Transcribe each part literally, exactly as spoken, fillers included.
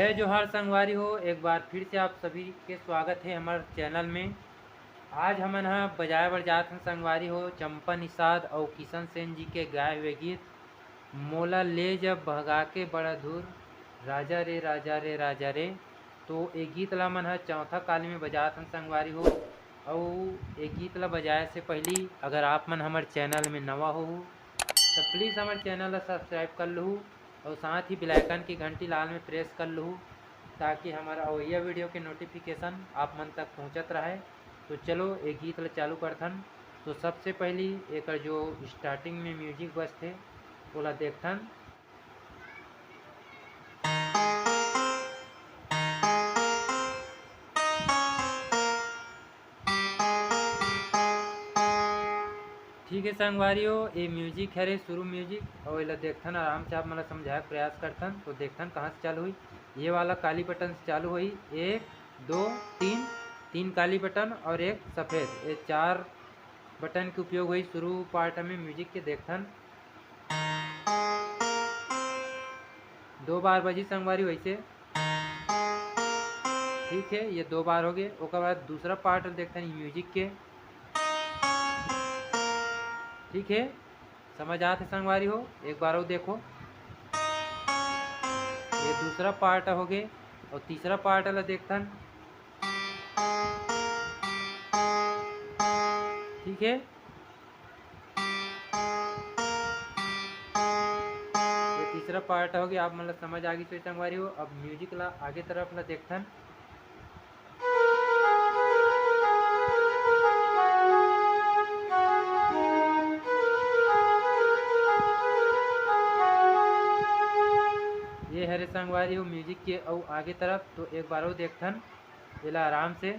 जय जोहार संगवारी हो, एक बार फिर से आप सभी के स्वागत है हमर चैनल में। आज हमन ह बजाए बर जात हन संगवारी हो, चंपा निषाद अउ किशन सेन जी के गाए हुए गीत मोला ले जब भगा के बड़ा दूर, राजा रे, राजा रे, राजा रे। तो ये गीत ला मन ह चौथा काली में बजात हन संगवारी हो। अउ ये गीत ला बजाए से पहली अगर आप मन हमर चैनल में नवा हो तो प्लीज़ हमर चैनल ला सब्सक्राइब कर लहू और साथ ही बेल आइकन की घंटी लाल में प्रेस कर लहू, ताकि हमारा अवैया वीडियो के नोटिफिकेशन आप मन तक पहुंचत रहे। तो चलो ये गीत ला चालू करथन। तो सबसे पहली एकर जो स्टार्टिंग में म्यूजिक बजथे ओला देखथन। ठीक है संगवारी हो, ये म्यूजिक हरे शुरू म्यूजिक, और एला देखथन आराम से, आप मन ला समझाए के प्रयास करथन। तो देखथन कहाँ से चालू हुई। ये वाला काली बटन से चालू हुई, एक, दो, तीन, तीन काली बटन और एक सफेद, ये चार बटन के उपयोग हुई शुरू पार्ट में म्यूजिक के। देखथन दो बार बजी संगवारी वैसे। ठीक है, ये दो बार हो गए। ओकर बाद दूसरा पार्ट देखथन म्यूजिक के। ठीक है, समझ आत है संगवारी हो, एक बार और देखो, ये दूसरा पार्ट हो गए। और तीसरा पार्ट ला देखथन। ठीक है, ये तीसरा पार्ट हो गया, आप मन ला समझ आ गई तो संगवारी हो। अब म्यूजिक ला आगे तरफ ला देखथन। ये हरे संगवारी हो म्यूजिक के अउ आगे तरफ, तो एक बार और देखथन एला आराम से।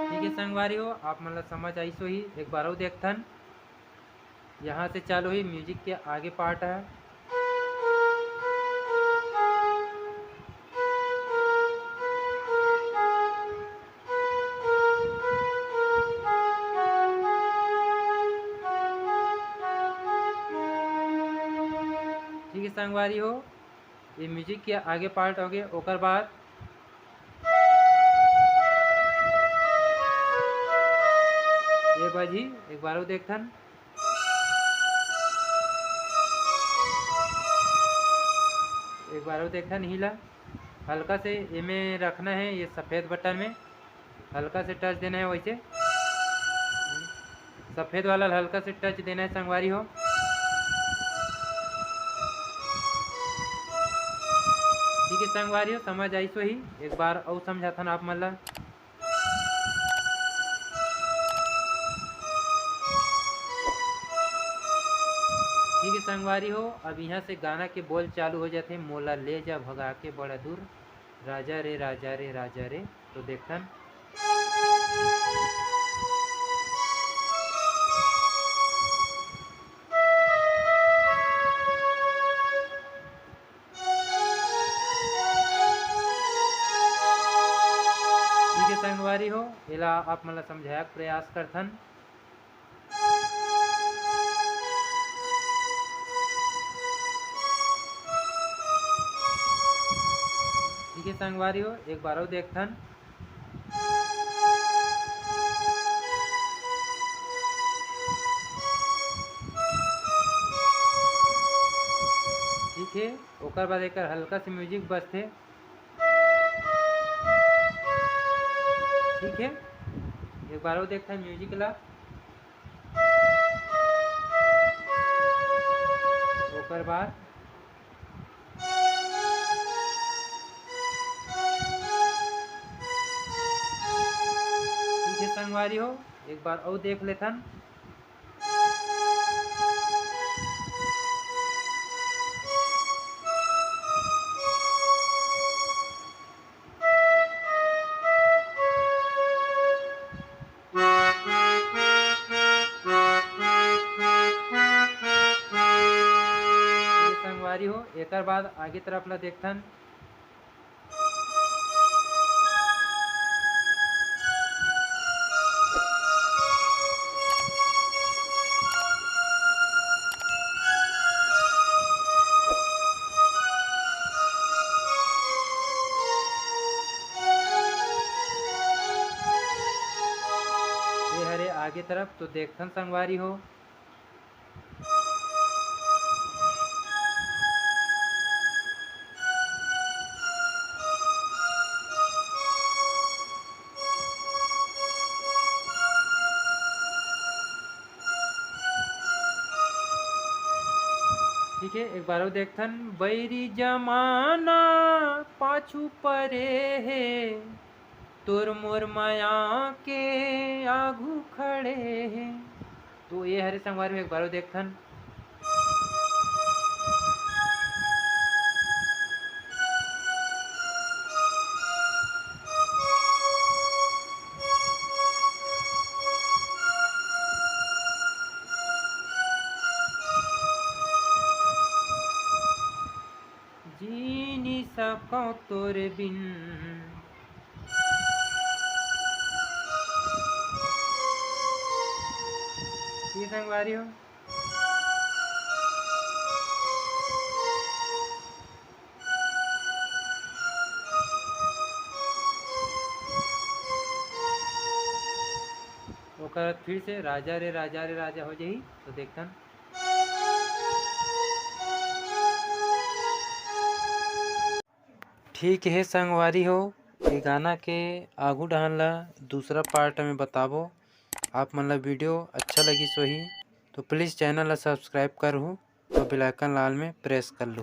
ठीक है संगवारी हो, आप मन ला समझ आइस होही। एक बार अउ देखथन, यहाँ से चालू ही म्यूजिक के आगे पार्ट है। ठीक है संगवारी हो, ये म्यूजिक के आगे पार्ट हो गए। ओकर बाद ये बजी, एक बार देखथन, एक बार देखथन, हिला हल्का से एमे रखना है, ये सफेद बटन में हल्का से टच देना है। वैसे सफेद वाला हल्का से टच देना है संगवारी हो। ठीक है संगवारी हो, समझ आइस होही। एक बार अउ समझाथन आप मन ला। ठीक है संगवारी हो, अब यहाँ से गाना के बोल चालू हो जाथे, मोला ले जा भगा के बड़ा दूर, राजा रे, राजा रे, राजा रे। तो देखथन। ठीक है संगवारी हो, एला आप मन ला समझाए के प्रयास करथन। ठीक है संगवारी हो, एक बार अउ देखथन। ठीक है, ओकर बाद एकर हल्का से म्यूजिक बजथे। ठीक है, एक बार अउ देखथन म्यूजिक ला। ओकर बाद ठीक है संगवारी हो, एक बार अउ देख लेथन। संगवारी हो, एकर बाद आगे तरफ ला देखथन। हरे आगे तरफ तो देखथन संगवारी हो। ठीक है, एक बार और देखथन। बैरी जमाना पाछू परे हे, तोर मोर मया के आघू खड़े हे। तो ये हरे संगवारी हो, एक बार और देखथन। जी नी सकौं तोर बिन। ये संगवारी हो। ओकर फिर से राजा रे राजा रे राजा हो जाही, तो देखथन। ठीक हे संगवारी हो, ये गाना के आगू डहन ला दूसरा part में बताबो। आप मन ला video अच्छा लगिस होही तो please channel ला subscribe करहू और bell icon ला all में press कर लू।